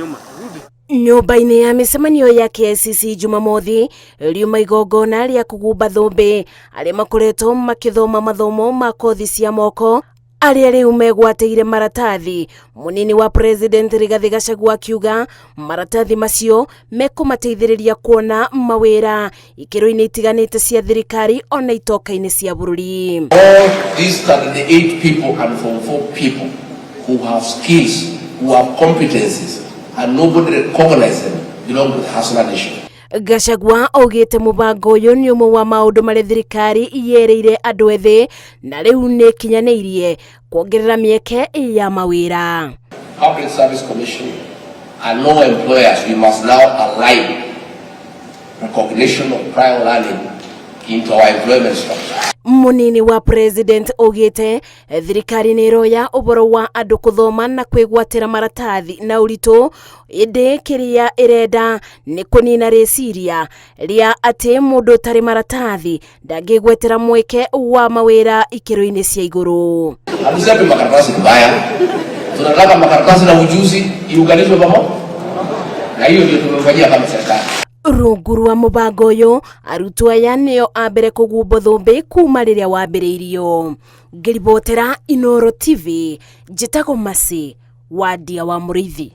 Nyuma, rudi. Nyũmba-inĩ ya mĩcemanio ya KICC Jumamothi riuma igongona rĩa kũgumba thũmbĩ arĩa makoretwo makĩthoma mathomo ma kothi cia moko arĩa rĩu megwatĩire maratathi. Mũnini wa President Rigathĩ Gachagua akiuga maratathi macio mekũmateithĩrĩria kuona mawĩra ikĩro-inĩ itiganĩte cia thirikari ona itoka-inĩ cia bũrũri. All these 38 people and form 4 people who have skills, who have competencies, and nobody recognizes them, belong to the Hustler Nation. Gachagua augĩte mũbango ũyũ nĩ ũmwe wa maũndũ marĩa thirikari yerĩire andũ ethĩ na rĩu nĩ ĩkinyanĩirie kuongerera mĩeke ya mawĩra. Public Service Commission and all employers, we must now align recognition of prior learning into our employment structure. Mũnini wa President augĩte thirikari nĩ ĩroya ũhoro wa andũ kũthoma na kwĩgwatĩra maratathi na ũritũ, ĩndĩ kĩrĩa ĩrenda nĩ kũnina rĩciria rĩa atĩ mũndũ ũtarĩ maratathi ndangĩgwetera mweke wa mawĩra ikĩro-inĩ cia igũrũ. Hatusemi makaratasi ni mbaya, tunataka makaratasi na ujuzi iunganishwe pamoja, na hiyo ndio tumefanyia kama serikali. Rungu rwa mũbango ũyũ, arutwo aya nĩo a mbere kũgumbwo thũmbĩ kuma rĩrĩa wambĩrĩirio. Ngĩribotera Inoro TV, njĩtagwo Mercy Wandia wa Mũrĩithi.